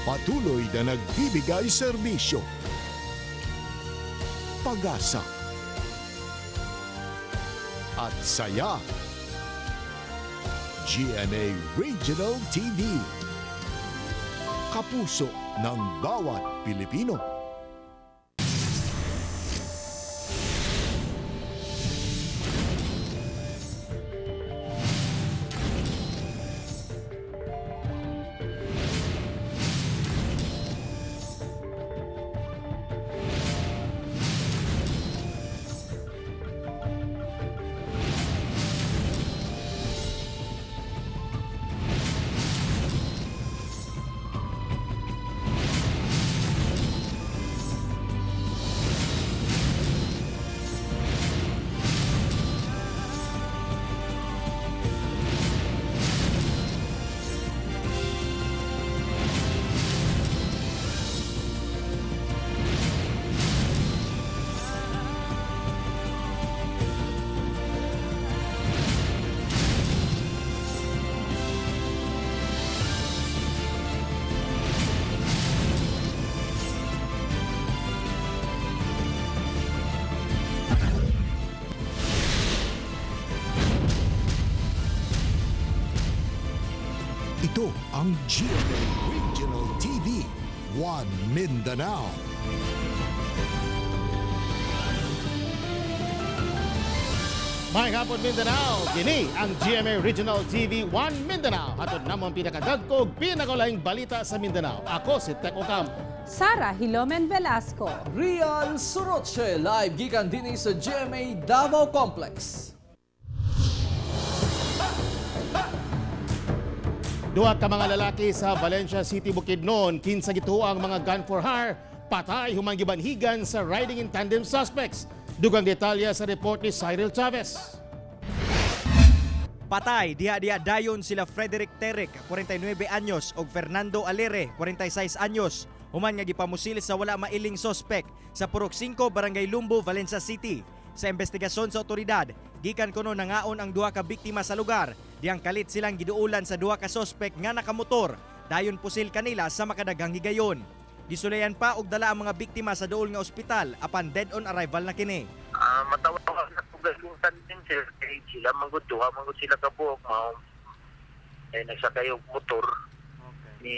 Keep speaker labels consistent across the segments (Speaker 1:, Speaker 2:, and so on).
Speaker 1: Patuloy na nagbibigay serbisyo, pag-asa, at saya. GMA Regional TV. Kapuso ng bawat Pilipino. Ito ang GMA Regional TV, One Mindanao.
Speaker 2: May hapon, Mindanao! Kini ang GMA Regional TV 1 Mindanao. Hatod namo ang pinakadagko ug pinakaulahing balita sa Mindanao. Ako si Tek Ocampo.
Speaker 3: Sara Hilomen Velasco.
Speaker 4: Rian Suroche, live gikan dinhi sa GMA Davao Complex.
Speaker 2: Duha ka mga lalaki sa Valencia City, Bukidnon, kinsa gituo ang mga gun for hire, patay human gibanhigan sa riding in tandem suspects. Dugang detalye sa report ni Cyril Chavez.
Speaker 5: Patay diha-diha dayon sila Frederick Terek, 49 anyos, ug Fernando Alere, 46 anyos. Human nga gipamusil sa wala mailing sospek sa Purok 5, Barangay Lumbo, Valencia City. Sa investigasyon sa otoridad, gikan kuno nangaon ang duha ka biktima sa lugar. Diyang kalit silang giduulan sa duha ka sospek nga nakamotor. Dayon pusil kanila sa makadaghang higayon. Gisulayan pa og dala ang mga biktima sa duol nga ospital apan dead on arrival na kini.
Speaker 6: Ah, matawag na po galutan din sir kay sila manggod duha manggod sila kabuok mao ay nagsakay og motor ni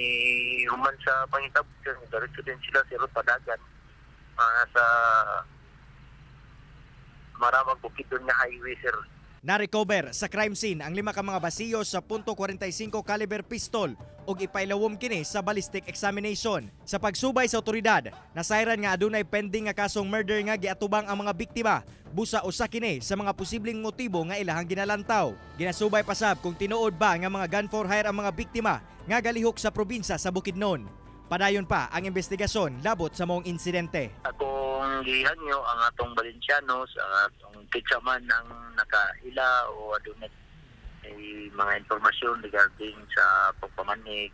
Speaker 6: human sa pangitabo sir, diretso din sila sir padagan sa Maramag Bukidnon nga highway, sir.
Speaker 5: Na-recover sa crime scene ang lima ka mga basiyo sa .45 caliber pistol ug ipailawom kini sa ballistic examination. Sa pagsubay sa otoridad, nasayran nga adunay pending nga kasong murder nga giatubang ang mga biktima. Busa usa kini sa mga posibleng motibo nga ilahang ginalantaw. Ginasubay pasab kung tinuod ba nga mga gun for hire ang mga biktima nga galihok sa probinsya sa Bukidnon. Padayon pa ang investigasyon labot sa maong insidente.
Speaker 6: Akong gihanyo ang atong Valencianos, ang atong kitsaman ng nakaila o adunay may mga impormasyon regarding sa pagpamanig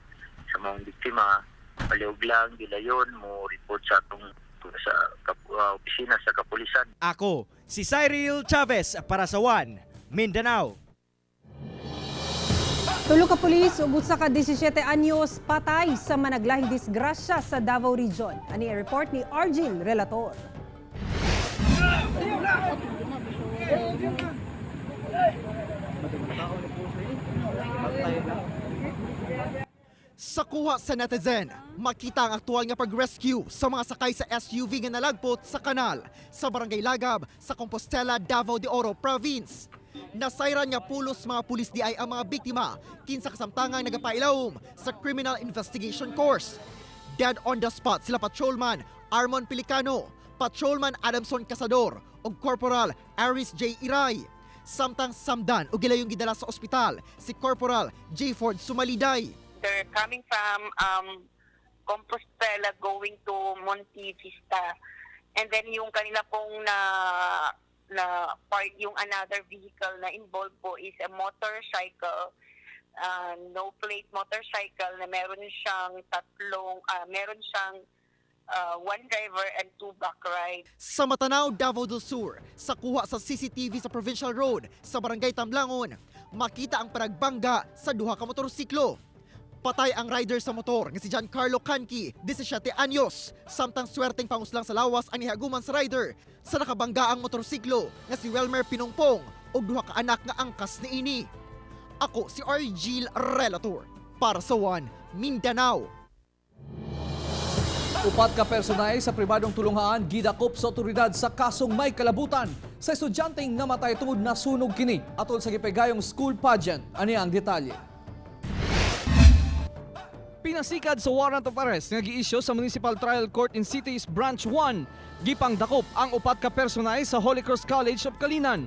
Speaker 6: sa mga biktima, palihog lang gilayon mo report sa atong sa opisina sa kapulisan.
Speaker 5: Ako, si Cyril Chavez para sa One Mindanao.
Speaker 3: Tulo ka pulis ug usa ka 17 anyos patay sa managlahing disgrasya sa Davao Region. Ani ang report ni Argil Relator.
Speaker 7: Sa kuha sa netizen, makita ang aktual nga pag-rescue sa mga sakay sa SUV nga nalagpot sa kanal sa Barangay Lagab sa Compostela, Davao de Oro Province. Nasayran nga pulos mga pulis di ay ang mga biktima kinsa kasamtangang nagapailawom sa Criminal Investigation Course. Dead on the spot sila Patrolman Armon Pilicano, Patrolman Adamson Casador ug Corporal Aris J. Iray. Samtang samdan og gilayong gidala sa ospital si Corporal J. Ford Sumaliday.
Speaker 8: They're coming from Compostela going to Monte Vista. And then yung kanila pong na na part, yung another vehicle na involved po is a motorcycle, no plate motorcycle na meron siyang tatlong, meron siyang one driver and two back ride.
Speaker 7: Sa Matanao, Davao del Sur, sa kuha sa CCTV sa Provincial Road sa Barangay Tamlangon, makita ang panagbangga sa duha ka motorsiklo. Patay ang rider sa motor nga si Giancarlo Canqui, 17 anyos. Samtang swerteng panguslang sa lawas ang nihaguman sa rider sa nakabangga ang motorsiklo nga si Welmer Pinungpong ug duha ka anak nga angkas niini. Ako si Argil Relator para sa One Mindanao.
Speaker 4: 4 ka personay sa pribadong tulunghaan gidakop sa otoridad sa kasong may kalabutan sa estudyanteng namatay tungod nasunog kini atol sa gipegayong school pageant. Ani ang detalye. Pinasikad sa warrant of arrest nga giisyu sa Municipal Trial Court in Cities Branch 1, gipangdakop ang 4 ka personay sa Holy Cross College of Calinan.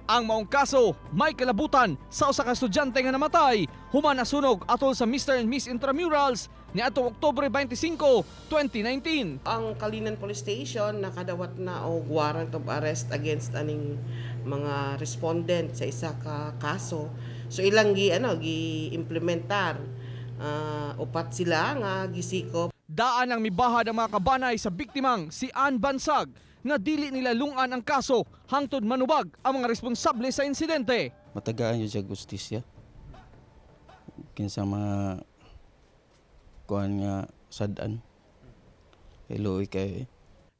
Speaker 4: Ang maong kaso, may kalabutan sa usa ka estudyante nga namatay human nasunog atol sa Mr. and Miss Intramurals niadtong Oktubre 25, 2019.
Speaker 9: Ang Calinan Police Station nakadawat na og warrant of arrest against aning mga respondent sa isa ka kaso. So ilang gi ano gi-implementar, 4 sila nga gisikop.
Speaker 4: Daan ang mibahad ang mga kabanay sa biktimang si Ann Bansag nga dili nila lungan ang kaso hangtod manubag ang mga responsable sa insidente.
Speaker 10: Matagaan yun siya gustisya kinsa mga kuan nga sad-an kay luoy kay.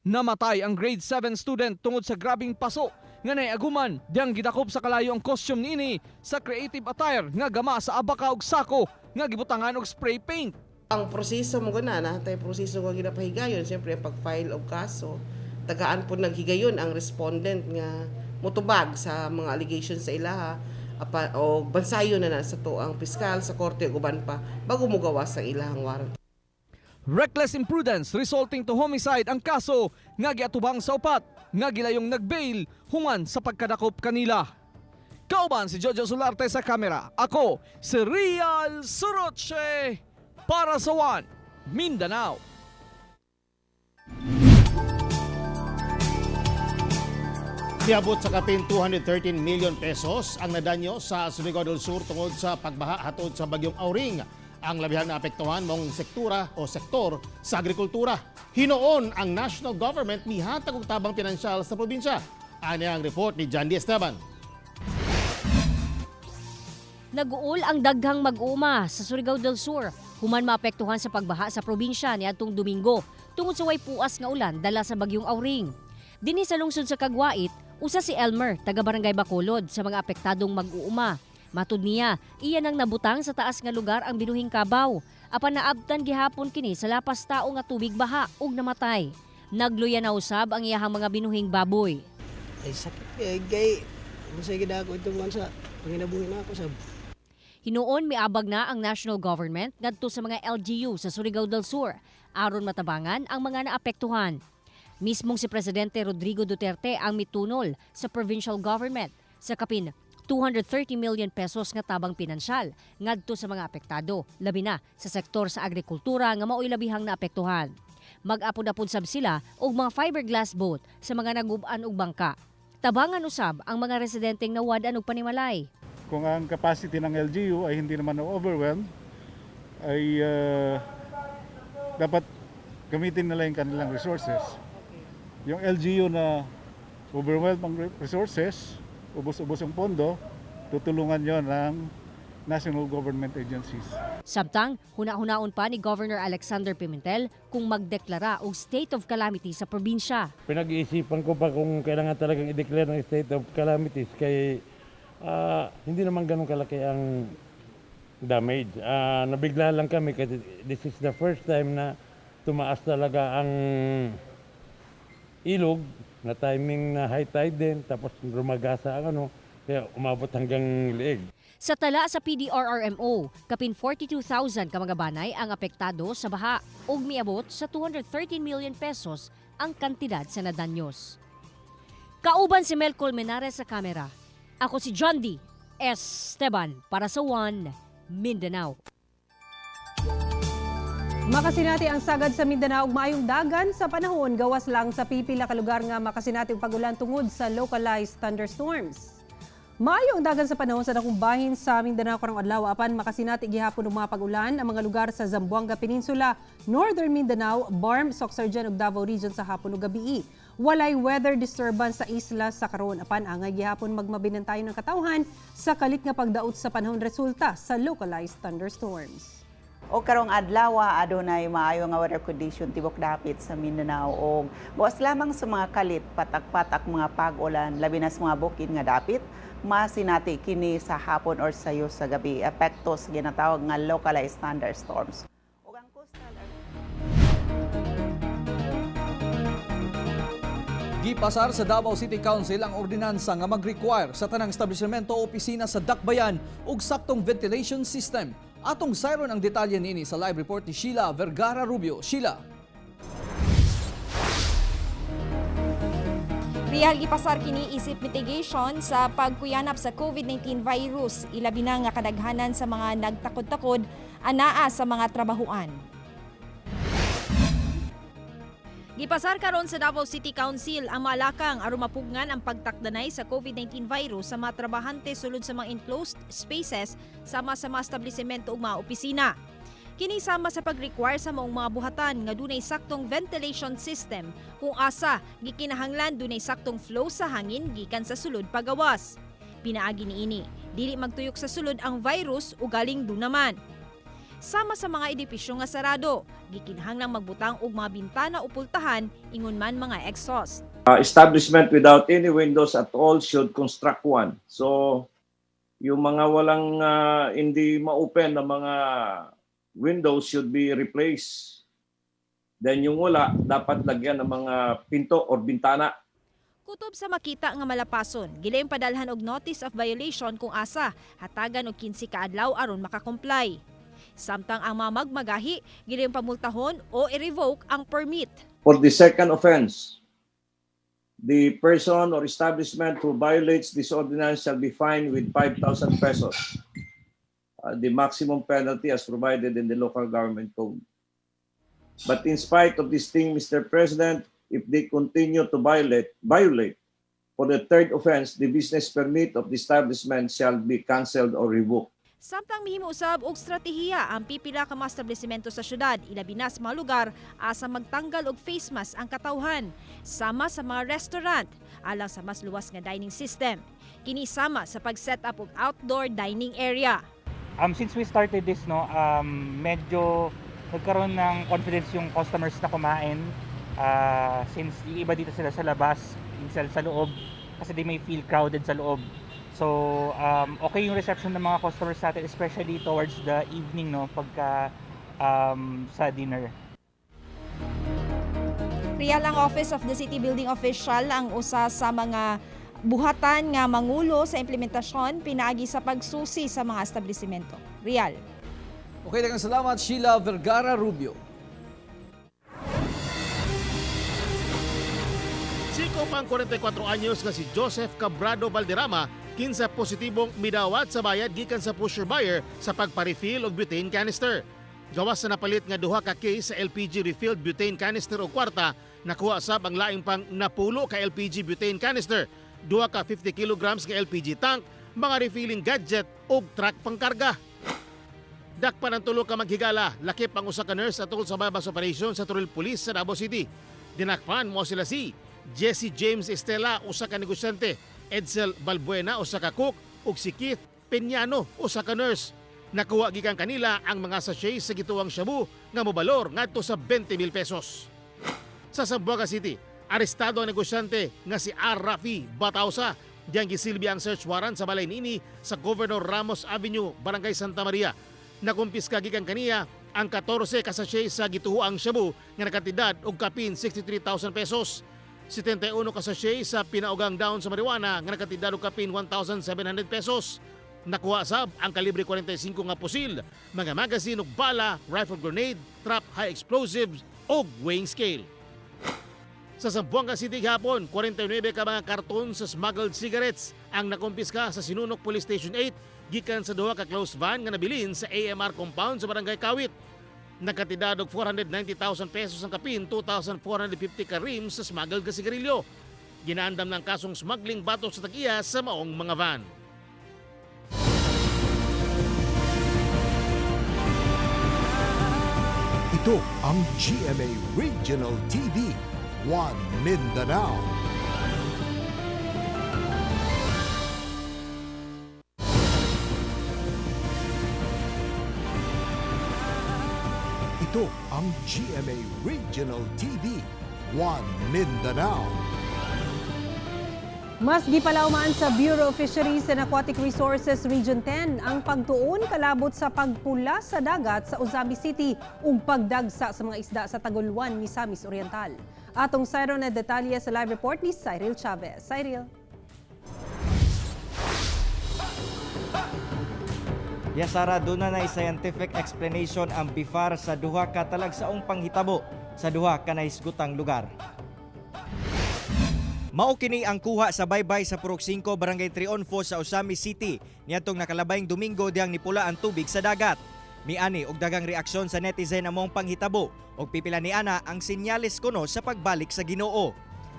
Speaker 4: Namatay ang grade 7 student tungod sa grabing paso nga naiaguman diyang gidakop sa kalayo ang costume niini sa creative attire nga gama sa abaka ug sako nga gibutangan og spray paint.
Speaker 9: Ang proseso mo guna natay proseso nga ginapahigayon, siyempre ang pag-file og kaso, tagaan po naghigayon ang respondent nga motubag sa mga allegations sa ilaha apa, o bansayon na na sa to ang piskal sa korte ug uban pa bago mogawas sa ilahang warrant.
Speaker 4: Reckless imprudence resulting to homicide ang kaso nga giatubang sa 4 nga gilayong nagbail human sa pagkadakop kanila. Kauban si Jojo Solarte sa kamera. Ako si Real Suroche para sa One Mindanao.
Speaker 2: Niabot sa kapin 213 million pesos ang nadanyo sa Surigao del Sur tungod sa pagbaha hatod sa bagyong Auring. Ang labihang naapektuhan mong sektura o sektor sa agrikultura. Hinoon ang national government mihatag og tabang pinansyal sa probinsya. Ani ang report ni Jandy Esteban.
Speaker 11: Naguol ang daghang mag-uuma sa Surigao del Sur human maapektuhan sa pagbaha sa probinsya niadtong Domingo tungod sa way puas nga ulan dala sa bagyong Auring. Dinhi sa lungsod sa Kagwait, usa si Elmer, taga Barangay Bacolod, sa mga apektadong mag-uuma. Matud niya, iya nang nabutang sa taas nga lugar ang binuhing kabaw. Apan naabtan gihapon kini sa lapas tao nga tubig baha ug namatay. Nagluya na usab ang iyahang mga binuhing baboy.
Speaker 12: Ay sakit kay kay masay gid ako itong man sa panginabuhi na ako sa.
Speaker 11: Hinuon miabag na ang national government ngadto sa mga LGU sa Surigao del Sur aron matabangan ang mga naapektuhan. Mismong si Presidente Rodrigo Duterte ang mitunol sa provincial government sa kapin 230 million pesos nga tabang pinansyal ngadto sa mga apektado, labi na sa sektor sa agrikultura nga mao'y labihang naapektuhan. Mag-apod-apod sab sila og mga fiberglass boat sa mga nagub-an og bangka. Tabangan usab ang mga residenteng nawad-an og panimalay.
Speaker 13: Kung ang capacity ng LGU ay hindi naman overwhelmed, ay dapat gamitin nila yung kanilang resources. Yung LGU na overwhelmed ang resources, ubos-ubos ang pondo, tutulungan yon ng national government agencies.
Speaker 11: Samtang, huna-hunaon pa ni Governor Alexander Pimentel kung magdeklara og state of calamity sa probinsya.
Speaker 14: Pinag-iisipan ko pa kung kailangan talagang i-declare ng state of calamities kay hindi naman ganun kalaki ang damage. Nabigla lang kami kasi this is the first time na tumaas talaga ang ilog na timing na high tide din, tapos rumagasa ang ano, kaya umabot hanggang leeg.
Speaker 11: Sa tala sa PDRRMO, kapin 42,000 ka mga banay ang apektado sa baha ug miabot sa 213 million pesos ang kantidad sa nadanyos. Kauban si Mel Colmenares sa kamera. Ako si John D. Esteban para sa One Mindanao.
Speaker 3: Makasinati ang sagad sa Mindanao ug maayong dagan sa panahon gawas lang sa pipila ka lugar nga makasinati og pag-ulan tungod sa localized thunderstorms. Maayo ang dagan sa panahon sa dakong bahin sa Mindanao karong adlaw apan makasinati gihapon og mga pag-ulan ang mga lugar sa Zamboanga Peninsula, Northern Mindanao, Barm, Soccsksargen ug Davao Region sa hapon ug gabii. Walay weather disturbance sa isla sa karon apan angay gihapon magmabinantayon ang katawhan sa kalit nga pagdaot sa panahon resulta sa localized thunderstorms.
Speaker 15: O karong adlaw adunay maayo nga weather condition tibok dapit sa Mindanao og gawas lamang sa mga kalit patak-patak mga pag-ulan labi na sa mga bukid nga dapit masinati kini sa hapon or sayo sa gabi, epekto sa ginatawag nga localized thunderstorms. Ug ang coastal
Speaker 4: Gipasar sa Davao City Council ang ordinansa nga mag-require sa tanang establishmento o opisina sa Dakbayan og saktong ventilation system. Atong sayron ang detalye niini sa live report ni Sheila Vergara Rubio. Sheila.
Speaker 16: Real, gipasar kini isip mitigation sa pagkuyanap sa COVID-19 virus, ilabi na nga kadaghanan sa mga nagtakod-takod anaa sa mga trabahuan. Gipasar karon sa Davao City Council ang malakang aron mapugngan ang pagtakdanay sa COVID-19 virus sa mga trabahante sulod sa mga enclosed spaces sama sa mga establishmento ug mga opisina. Kini sama sa pag-require sa maong mga buhatan nga dunay saktong ventilation system kung asa gikinahanglan dunay saktong flow sa hangin gikan sa sulod pagawas. Pinaagi niini, dili magtuyok sa sulod ang virus o galing dunaman. Sama sa mga edipisyo nga sarado, gikinahanglang magbutang og mga bintana o pultahan ingon man mga exhaust.
Speaker 17: Establishment without any windows at all should construct one. So, yung mga walang hindi ma-open na mga windows should be replaced. Then yung wala, dapat lagyan ng mga pinto or bintana.
Speaker 16: Kutob sa makita nga malapason, gilayong padalhan og notice of violation kung asa, hatagan og 15 ka adlaw aron makakomply. Samtang ang mga magmagahi, gilayong pamultahon o i-revoke ang permit.
Speaker 17: For the second offense, the person or establishment who violates this ordinance shall be fined with 5,000 pesos, the maximum penalty as provided in the local government code. But in spite of this thing, Mr. President, if they continue to violate for the third offense, the business permit of the establishment shall be canceled or revoked.
Speaker 16: Samtang mihimo usab og estratehiya ang pipila ka mga establishmento sa syudad, ilabi na sa mga lugar asa magtanggal og face mask ang katawhan, sama sa mga restaurant alang sa mas luwas nga dining system. Kini sama sa pag-set up og outdoor dining area.
Speaker 18: Since we started this, no, medyo nagkaroon ng confidence yung customers na kumain. Since yung iba dito sila sa labas, minsan sa loob, kasi they may feel crowded sa loob. So, okay yung reception ng mga customers natin, especially towards the evening, no, pagka sa dinner.
Speaker 16: Real, ang Office of the City Building Official ang usa sa mga buhatan nga mangulo sa implementasyon pinaagi sa pagsusi sa mga establishmento. Real.
Speaker 4: Okay, daghang salamat Sheila Vergara Rubio.
Speaker 2: Sikop ang 44 anyos nga si Joseph Cabrado Valderrama kinsa positibong midawat sa bayad gikan sa pusher buyer sa pagpa-refill og butane canister. Gawas sa napalit nga duha ka case sa LPG refilled butane canister og kwarta, nakuha sab ang laing pang napulo ka LPG butane canister, duha ka 50 kilograms nga LPG tank, mga refilling gadget ug truck pangkarga. Dakpan ang tulo ka maghigala, lakip ang usa ka nurse atol sa buy-bust operation sa Toril Police sa Davao City. Dinakpan mo sila si Jesse James Estela, usa ka negosyante, Edsel Balbuena, usa ka cook, ug si Keith Peñano, usa ka nurse. Nakuha gikan kanila ang mga sachets sa gituwang shabu nga mobalor ngadto sa 20,000 pesos. Sa Zamboanga City, arestado ang negosyante nga si R. Rafi Batausa. Diyang gisilbi ang search warrant sa balay niini sa Governor Ramos Avenue, Barangay Santa Maria. Nakumpiska gikan kaniya ang 14 ka sachet sa gituhoang shabu nga nakatidad og kapin 63,000 pesos. 71 ka sachet sa pinaugang down sa marijuana nga nakatidad og kapin 1,700 pesos. Nakuha sab ang kalibre 45 nga pusil, mga magazine ug bala, rifle grenade, trap high explosives ug weighing scale. Sa Zamboanga City gihapon, 49 ka mga karton sa smuggled cigarettes ang nakumpiska sa Sinunok Police Station 8 gikan sa duha ka closed van nga nabilin sa AMR compound sa Barangay Kawit. Nakatidad og 490,000 pesos ang kapin 2,450 ka rims sa smuggled nga sigarilyo. Ginaandam ng kasong smuggling batok sa tag-iya sa maong mga van.
Speaker 1: Ito ang GMA Regional TV, One Mindanao. Ito ang GMA Regional TV, One Mindanao.
Speaker 3: Mas gipalawmaan sa Bureau of Fisheries and Aquatic Resources Region 10 ang pagtuon kalabot sa pagpula sa dagat sa Ozamiz City ug pagdagsa sa mga isda sa Taguluan, Misamis Oriental. Atong sayron na detalye sa live report ni Cyril Chavez. Cyril.
Speaker 5: Yes, Sara, doon na scientific explanation ang BIFAR sa duha ka talagsaong panghitabo sa duha ka nahisgutang lugar. Mao kini ang kuha sa baybay sa Purok 5, Barangay Trionfo sa Ozamiz City niadtong nakalabayng Domingo diyang nipula ang tubig sa dagat. Miani og dagang reaksyon sa netizen among panghitabo og pipila ni ana ang senyales kuno sa pagbalik sa Ginoo.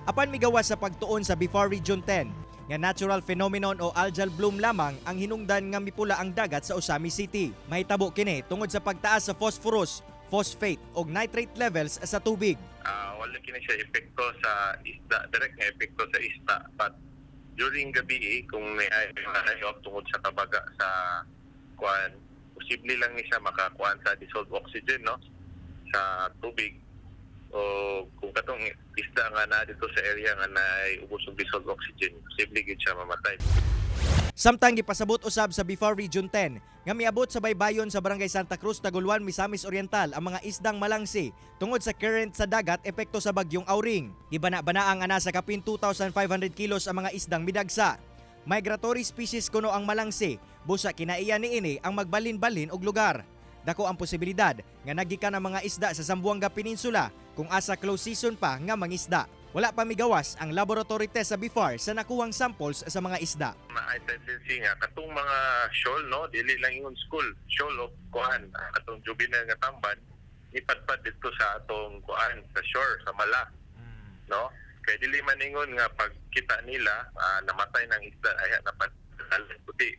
Speaker 5: Apan migawas sa pagtuon sa BIFAR Region 10 nga natural phenomenon o algal bloom lamang ang hinungdan nga mipula ang dagat sa Ozamiz City. Mahitabo kini tungod sa pagtaas sa phosphorus, phosphate og nitrate levels sa tubig.
Speaker 6: Wala kini siya epekto sa isda, direct nga epekto sa isda. But during gabi, kung may ay mga tungod sa kabaga sa kuan, posible lang ni siya makakuan sa dissolved oxygen, no, sa tubig. O kung katong isda nga na dito sa area nga naay ubos og dissolved oxygen, posible gyud siya mamatay.
Speaker 5: Samtang gipasabot usab sa BIFAR Region 10 nga miabot sa baybayon sa Barangay Santa Cruz, Taguluan, Misamis Oriental ang mga isdang malangsi tungod sa current sa dagat epekto sa bagyong Auring. Gibana-bana ang ana sa kapin 2,500 kilos ang mga isdang midagsa. Migratory species kuno ang malangsi, busa kinaiya niini ang magbalin-balin og lugar. Dako ang posibilidad nga nagikan ang mga isda sa Zamboanga Peninsula kung asa close season pa nga mangisda. Wala pa migawas ang laboratory test sa BIFAR sa nakuhang samples sa mga isda.
Speaker 6: Naay tendency nga katong mga shoal, no, dili lang ingon school, shoal of kuan, katong juvenile nga tamban ipadpad dito sa atong kuan sa shore sa mala, no, kay dili man ingon nga pagkita nila namatay ng isda ay napadpad puti,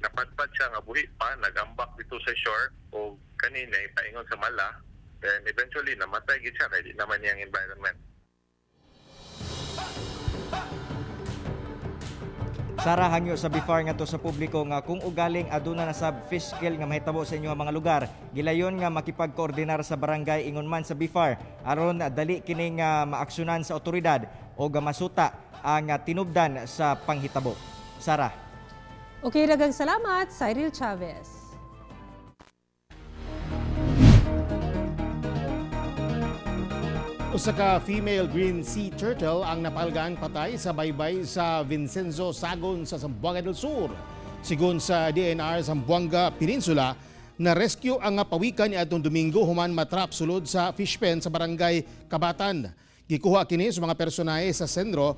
Speaker 6: napadpad siya nga buhi pa, nagambak dito sa shore o kanina ipaingon sa mala, then eventually namatay gid siya kay di naman niyang environment.
Speaker 5: Sara, hangyo sa BIFAR ngadto sa publiko nga kung ugaling aduna na sab fish kill nga mahitabo sa inyong mga lugar, gilayon nga makipagkoordinar sa barangay ingon man sa BIFAR aron dali kining maaksyonan sa otoridad o masuta ang tinubdan sa panghitabo. Sara.
Speaker 3: Okay, daghang salamat, Cyril Chavez.
Speaker 2: Usa ka female green sea turtle ang napalgaan patay sa baybay sa Vincenzo Sagon sa Zamboanga del Sur. Sigon sa DENR Zamboanga Peninsula, na-rescue ang pawikan ni atong Domingo human matrap sulod sa fish pen sa barangay Kabatan. Gikuha kini sa mga personahe sa sentro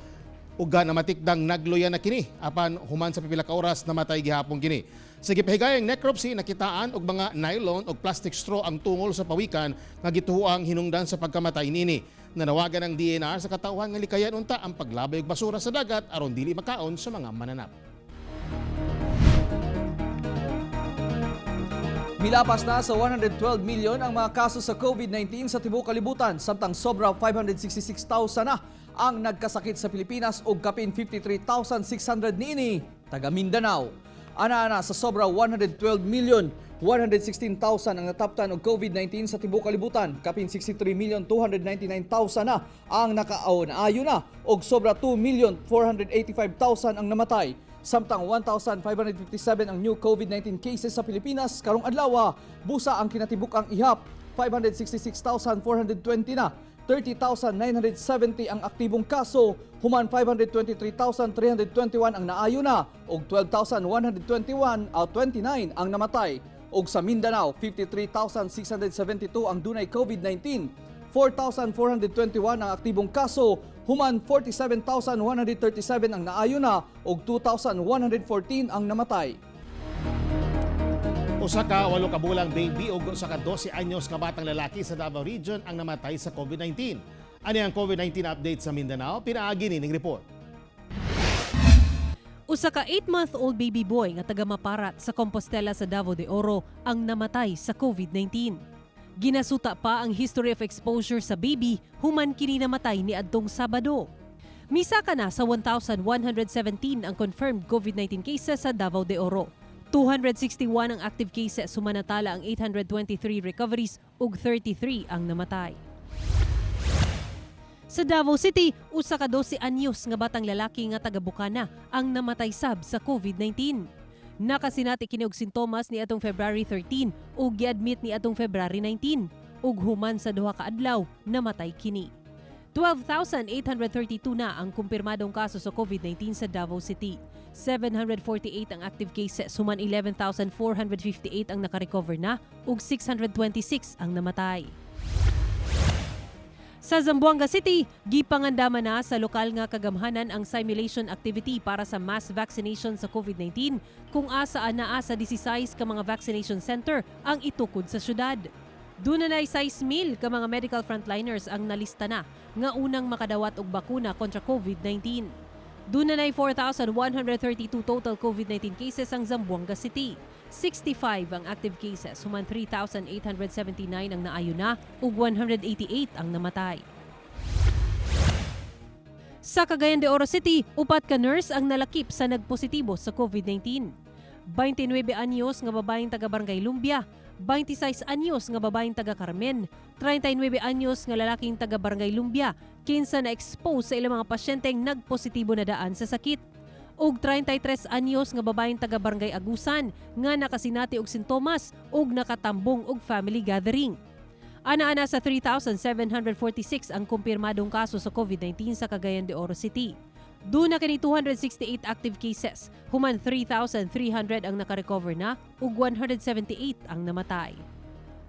Speaker 2: ug namatikdang nagluya na kini apan human sa pipila ka oras namatay gihapon kini. Sa gipahigayang necropsy, nakitaan og mga nylon og plastic straw ang tungol sa pawikan nga gituoang hinungdan sa pagkamatay nini. Nanawagan ang DENR sa katawhan nga likayan unta ang paglabay og basura sa dagat aron dili makaon sa mga mananap.
Speaker 4: Milapas na sa 112 million ang mga kaso sa COVID-19 sa tibuok kalibutan, samtang sobra 566,000 na ang nagkasakit sa Pilipinas ug kapin 53,600 niini taga Mindanao. Ana-ana sa sobra 112 million 116,000 ang nataptan og COVID-19 sa tibuok kalibutan, kapin 63,299,000 na ang nakaon ayo na og sobra 2,485,000 ang namatay. Samtang 1,557 ang new COVID-19 cases sa Pilipinas karong adlaw, busa ang kinatibuk-ang ihap 566,420 na. 30,970 ang aktibong kaso, human 523,321 ang naayo na ug 12,121 o 29 ang namatay. Ug sa Mindanao, 53,672 ang dunay COVID-19, 4,421 ang aktibong kaso, human 47,137 ang naayo na ug 2,114 ang namatay.
Speaker 2: Usa ka 8 ka bulang baby ug usa ka 12 anyos ka batang lalaki sa Davao Region ang namatay sa COVID-19. Ani ang COVID-19 update sa Mindanao, pinaagi nining report.
Speaker 3: Usa ka 8-month-old baby boy nga taga Maparat sa Compostela sa Davao de Oro ang namatay sa COVID-19. Ginasuta pa ang history of exposure sa baby human kini namatay ni adtong Sabado. Misaka na sa 1,117 ang confirmed COVID-19 cases sa Davao de Oro. 261 ang active cases, human natala ang 823 recoveries ug 33 ang namatay. Sa Davao City, usa ka 12 anyos nga batang lalaki nga taga Bukana ang namatay sab sa COVID-19. Nakasinati kini og sintomas ni atong February 13 ug giadmit ni atong February 19 ug human sa 2 ka adlaw namatay kini. 12,832 na ang kumpirmadong kaso sa COVID-19 sa Davao City. 748 ang active cases, human 11,458 ang nakarecover na ug 626 ang namatay. Sa Zamboanga City, gipangandaman na sa lokal nga kagamhanan ang simulation activity para sa mass vaccination sa COVID-19 kung asa anaa sa 16 ka mga vaccination center ang itukod sa syudad. Duna na 6,000 ka mga medical frontliners ang nalista na nga unang makadawat og bakuna kontra COVID-19. Duna na 4,132 total COVID-19 cases ang Zamboanga City. 65 ang active cases, human 3,879 ang naayo na ug 188 ang namatay. Sa Cagayan de Oro City, 4 ka nurse ang nalakip sa nagpositibo sa COVID-19. 29 anyos nga babaeng taga Barangay Lumbia, 26 anyos nga babaeng taga Carmen, 39 anyos nga lalaking taga Barangay Lumbia, kinsa na-expose sa ilang mga pasyenteng nagpositibo na daan sa sakit. Ug 33 anyos nga babaeng taga Barangay Agusan nga nakasinati og sintomas ug nakatambong og family gathering. Ana-ana sa 3,746 ang kumpirmadong kaso sa COVID-19 sa Cagayan de Oro City. Duna kini 268 active cases, human 3,300 ang nakarecover na ug 178 ang namatay.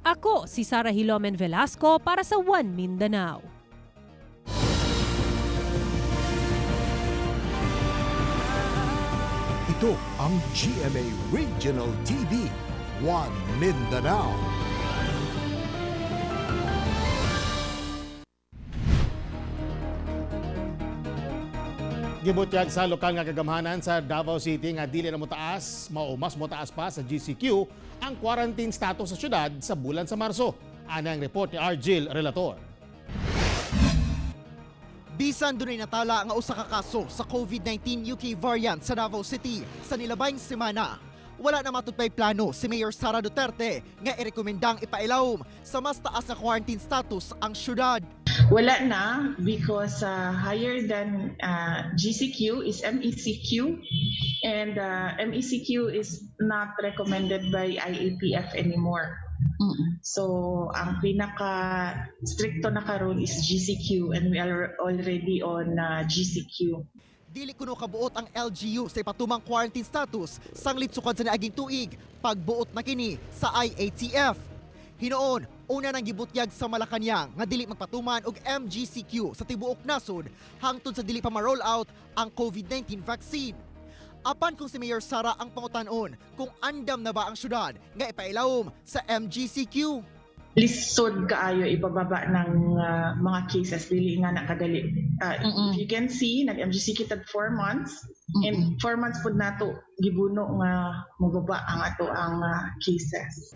Speaker 3: Ako si Sara Hilomen Velasco para sa One Mindanao.
Speaker 1: Ito ang GMA Regional TV, One Mindanao.
Speaker 2: Gibutyag sa lokal nga kagamhanan sa Davao City nga dili na motaas, mao mas motaas pa sa GCQ ang quarantine status sa syudad sa bulan sa Marso. Ana ang report ni Argil Relator.
Speaker 7: Bisan dunay natala nga usa ka kaso sa COVID-19 UK variant sa Davao City sa nilabayng semana. Wala na matud pay plano si Mayor Sara Duterte nga irekomendang ipailawom sa mas taas na quarantine status ang syudad.
Speaker 19: Wala na because higher than GCQ is MECQ and MECQ is not recommended by IATF anymore. So ang pinaka stricto na karon is GCQ and we are already on GCQ.
Speaker 7: Dili kuno kabuot ang LGU sa ipatumang quarantine status sanglit sukad sa niaging tuig pagbuot na kini sa IATF. Hinuon, una nang gibutyag sa Malacañang nga dili magpatuman og MGCQ sa tibuok nasod hangtod sa dili pa ma-roll out ang COVID-19 vaccine. Apan kung si Mayor Sara ang pangutan-on kung andam na ba ang syudad nga ipailawom sa MGCQ.
Speaker 19: Lisod kaayo ipababa ng mga cases, dili nga nakadali. If you can see, nag-MGCQ tag 4 months and 4 months pud nato gibuno nga mobaba ang ato ang cases.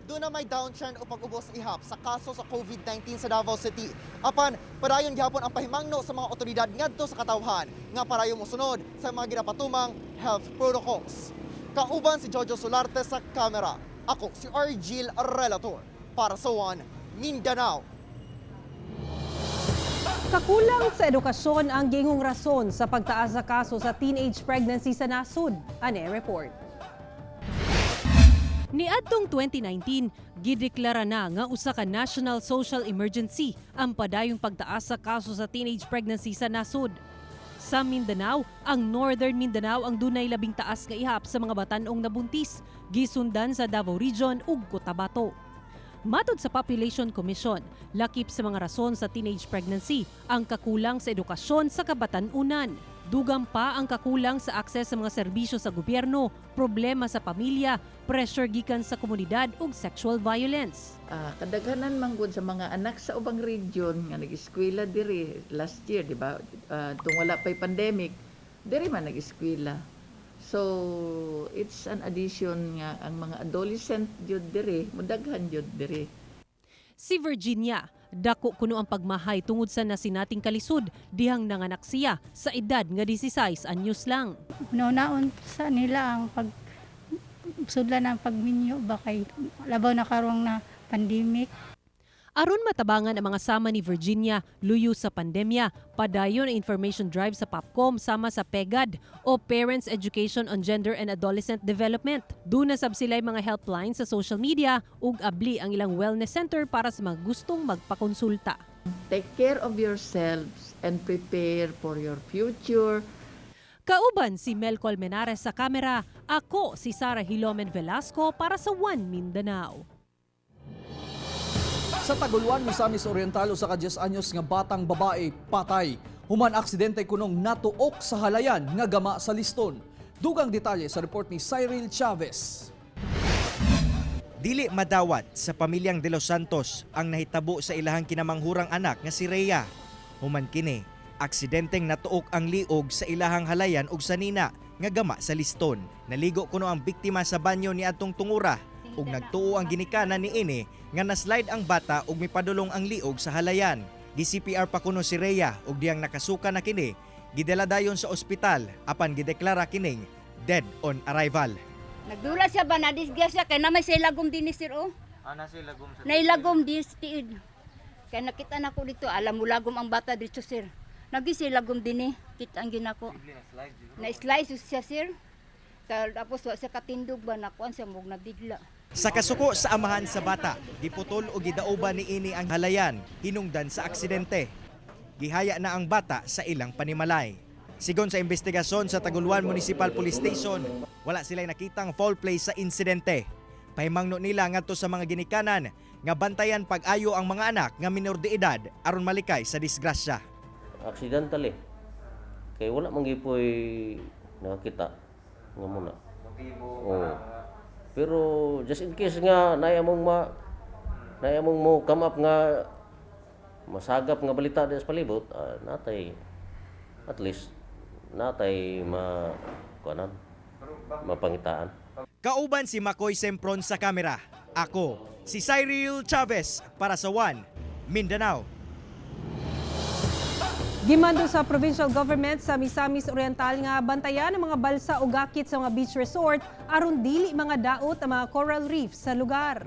Speaker 7: Duna may downtrend o pag-ubos ihap sa kaso sa COVID-19 sa Davao City. Apan, padayon gihapon ang pahimangno sa mga otoridad ngadto sa katawhan nga parayo mosunod sa mga ginapatumang health protocols. Kauban si Jojo Solarte sa kamera. Ako si Argil Relator para sa One Mindanao.
Speaker 3: Kakulang sa edukasyon ang gingong rason sa pagtaas sa kaso sa teenage pregnancy sa nasod. Ane report. Niadtong 2019, gideklara na nga usa ka national social emergency ang padayong pagtaas sa kaso sa teenage pregnancy sa nasod. Sa Mindanao, ang Northern Mindanao ang dunay labing taas nga ihap sa mga batan-ong nabuntis, gisundan sa Davao Region ug Cotabato. Matod sa Population Commission, lakip sa mga rason sa teenage pregnancy ang kakulang sa edukasyon sa kabatan-unan. Dugang pa ang kakulang sa akses sa mga serbisyo sa gobyerno, problema sa pamilya, pressure gikan sa komunidad ug sexual violence.
Speaker 20: Kadaghanan man gud sa mga anak sa ubang region nga nag-eskwela diri last year, di ba? Tung wala pa'y pandemic, diri man nag-eskwela. So, it's an addition nga ang mga adolescent jud diri, mudaghan jud diri.
Speaker 3: Si Virginia, dako kuno ang pagmahay tungod sa nasinating kalisod dihang nanganak siya sa edad nga 16 anyos lang.
Speaker 21: Naon sa nila ang pag Sudlan ang pagminyo ba kay labaw na karong na pandemic.
Speaker 3: Aron matabangan ang mga sama ni Virginia luyo sa pandemya, padayon ang information drive sa POPCOM sama sa PEGAD o Parents Education on Gender and Adolescent Development. Duna sab sila'y mga helpline sa social media ug abli ang ilang wellness center para sa mga gustong magpakonsulta.
Speaker 20: Take care of yourselves and prepare for your future.
Speaker 3: Kauban si Mel Colmenares sa kamera, ako si Sara Hilomen Velasco para sa One Mindanao.
Speaker 4: Sa Taguluan, Misamis Oriental, usa ka 10 anyos nga batang babae patay. Human aksidente kunong natuok sa halayan nga gama sa liston. Dugang detalye sa report ni Cyril Chavez.
Speaker 5: Dili madawat sa pamilyang De Los Santos ang nahitabo sa ilahang kinamanghurang anak nga si Rhea. Human kini, aksidenteng natuok ang liog sa ilahang halayan ug sanina nga gama sa liston. Naligo kuno ang biktima sa banyo ni adtong tungura ug nagtuo ang ginikanan niini nga naslide ang bata ug mipadulong ang liog sa halayan. Gi-CPR pa kuno si Rhea ug diyang nakasuka na kini, gidala dayon sa ospital apan gideklara kining dead on arrival.
Speaker 22: Nagdula siya ba, nadisgrasya siya, kay na may siya lagom din ni sir, oh.
Speaker 18: Ah, nasa lagom sa
Speaker 22: Nailagom din sa tiid. Kaya nakita na ko dito, alam mo lagom ang bata dito, sir. Nagi siya lagom din eh, kita ang ginako. Na-slice siya, sir. Tapos wa siya katindog ba, nakuan siya, mug nabigla.
Speaker 5: Sa kasuko sa amahan sa bata, giputol o gidauba niini ang halayan hinungdan sa aksidente. Gihaya na ang bata sa ilang panimalay. Sigon sa investigasyon sa Taguluan Municipal Police Station, wala sila'y nakitang foul play sa insidente. Pahimangno nila ngadto sa mga ginikanan nga bantayan pag-ayo ang mga anak nga minor de edad aron malikay sa disgrasya.
Speaker 23: Accidental eh. Kay wala man gipoy nakakita nga muna. Oo. Pero just in case nga naay mong mo come up nga masagap nga balita di sa palibot, natay at least natay ma kuanan mapangitaan.
Speaker 5: Kauban si Makoy Sempron sa kamera. Ako, si Cyril Chavez para sa One Mindanao.
Speaker 3: Gimando sa provincial government sa Misamis Oriental nga bantayan ang mga balsa o gakit sa mga beach resort aron dili mga daot ang mga coral reef sa lugar.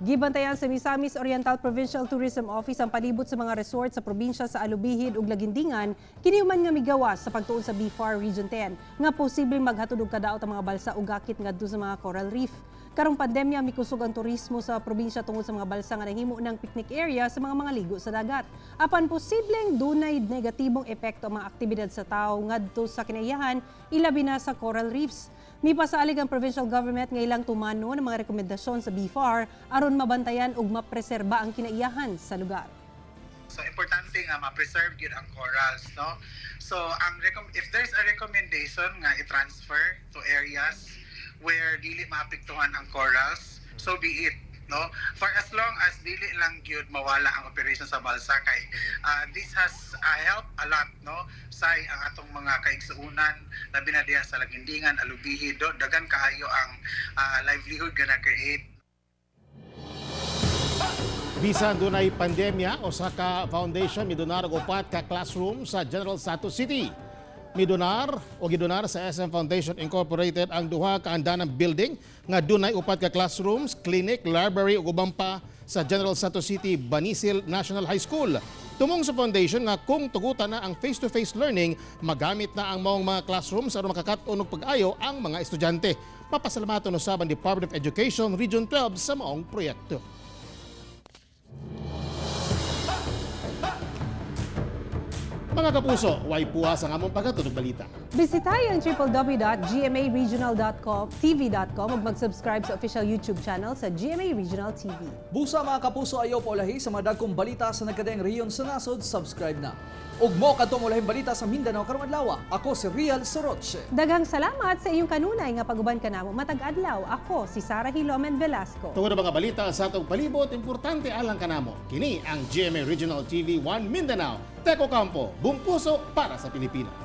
Speaker 3: Gibantayan sa Misamis Oriental Provincial Tourism Office ang palibot sa mga resort sa probinsya sa Alubijid ug Laguindingan kini human nga migawas sa pagtuon sa BFAR Region 10 nga posibleng maghatod og kadaot ang mga balsa o gakit ngadto sa mga coral reef. Karong pandemya, mikusog ang turismo sa probinsya tungod sa mga balsa nga nahimo ng picnic area sa mga mangaligo sa dagat. Apan posibleng dunay negatibong epekto ang mga aktibidad sa tao ngadto sa kinaiyahan, ilabi na sa coral reefs. Mipasalig ang provincial government nga ilang tumanon ang mga rekomendasyon sa BFAR aron mabantayan ug mapreserba ang kinaiyahan sa lugar.
Speaker 24: So importante nga ma-preserve gyud ang corals, no? So ang if there's a recommendation nga i-transfer to areas where dili maapektuhan ang corals, so be it, no? For as long as dili lang gyud mawala ang operation sa balsa kay this has helped a lot, no? Say ang atong mga kaigsuunan labi na diha sa Laguindingan, Alubijid, do, daghan kaayo ang livelihood nga na-create.
Speaker 2: Bisan dunay pandemya, usa ka foundation midonar og upat ka classroom sa General Santos City. Midonar o gidonar sa SM Foundation Incorporated ang duha ka andanang building nga dunay upat ka classrooms, clinic, library ug uban pa sa General Santos City Banisil National High School. Tumong sa foundation nga kung tugutan na ang face-to-face learning, magamit na ang maong mga classrooms aron makakat-on og pag-ayo ang mga estudyante. Papasalamaton usab ang Department of Education Region 12 sa maong proyekto. Mga kapuso, way puwas ang among paghatod og balita.
Speaker 3: Bisitahin ang www.gmaregional.com tv.com ug mag-subscribe sa official YouTube channel sa GMA Regional TV.
Speaker 4: Busa, mga kapuso, ayaw paulahi sa mga dagkong balita sa nagkadaiyang rehiyon sa nasod, subscribe na. Ug mo kadtong ulahing balita sa Mindanao karong adlaw. Ako si Rial Soroche.
Speaker 3: Daghang salamat sa iyong kanunay nga paguban kanamo matag adlaw. Ako si Sara Hilomen Velasco.
Speaker 2: Tungod ang mga balita sa atong palibot, importante alang kanamo. Kini ang GMA Regional TV 1 Mindanao. Teko Campo, buong puso para sa Pilipinas.